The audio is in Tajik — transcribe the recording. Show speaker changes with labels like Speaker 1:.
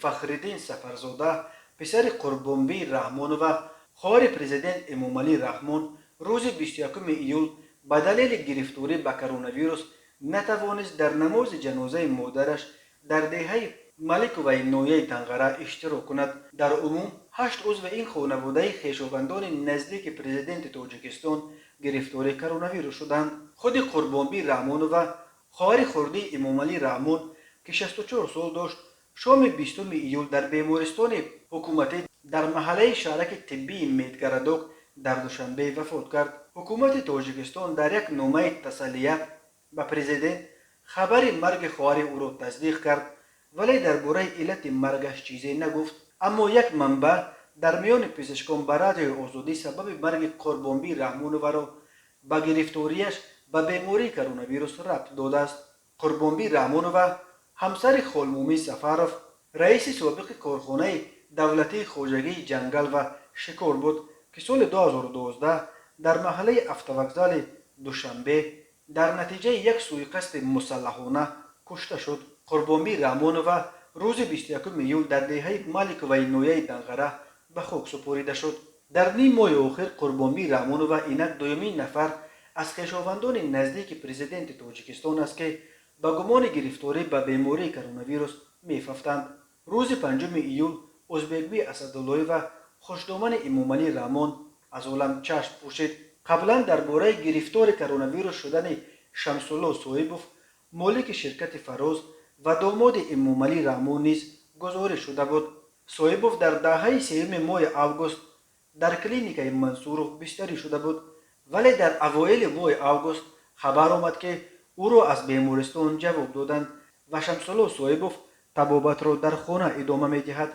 Speaker 1: Фахриддин Сафарзода, писари Қурбонбӣ Раҳмонова, хоҳари президент Эмомалӣ Раҳмон, рӯзи 21 июл ба далели гирифторӣ ба коронавирус натавонист дар намози ҷанозаи модараш дар деҳаи Маликоваи ноҳияи Данғара иштирок кунад. Дар умум ҳашт узви ин хонаводаи хешовандони наздики президенти Тоҷикистон гирифтори коронавирус шуданд. Худи Қурбонбӣ Раҳмонова, хоҳари хурдии Эмомалӣ Раҳмон, ки 64 сол дошт, шоми 20 июл дар бемористони ҳукуматӣ дар маҳаллаи шаҳраки тиббии Медгородок дар Душанбе вафот кард. Ҳукумати Тоҷикистон дар як номаи тасаллият ба президент хабари марги хоҳари ӯро тасдиқ кард, вале дар бораи иллати маргаш чизе нагуфт. Аммо як манбаъ дар миёни пизишкон ба Радиои Озодӣ сабаби марги Қурбонбӣ Раҳмоноваро ба гирифториаш ба бемории коронавирус рабт додааст. Қурбонбӣ Раҳмонова ҳамсари Холмумин Сафаров, раиси собиқи корхонаи давлатии хоҷагии ҷангал ва шикор буд, ки соли 2012 дар маҳаллаи автовокзали Душанбе дар натиҷаи як сӯиқасди мусаллаҳона кушта шуд. Қурбонбӣ Раҳмонова рӯзи 21 июл дар деҳаи Маликоваи ноҳияи Данғара ба хок супорида шуд. Дар ним моҳи охир Қурбонбӣ Раҳмонова инак дуюмин нафар аз хешовандони наздики президенти Тоҷикистон аст, ки ба гумони гирифторӣ ба бемории коронавирус мефавтанд. Рӯзи 5 июл Узбекбӣ Асадуллоева, хушдомани Эмомалӣ Раҳмон, аз олам чашм пӯшид. Қаблан дар бораи гирифтори коронавирус шудани Шамсулло Соҳибов, молики ширкати Фароз ва домоди Эмомалӣ Раҳмон низ гузориш шуда буд. Соҳибов дар даҳаи сеюми моҳи август дар клиникаи Мансуров бистарӣ шуда буд, вале дар авоили моҳи август хабар омад, ки ӯро аз бемористон ҷавоб доданд ва Шамсулло Соҳибов табобатро дар хона идома медиҳад.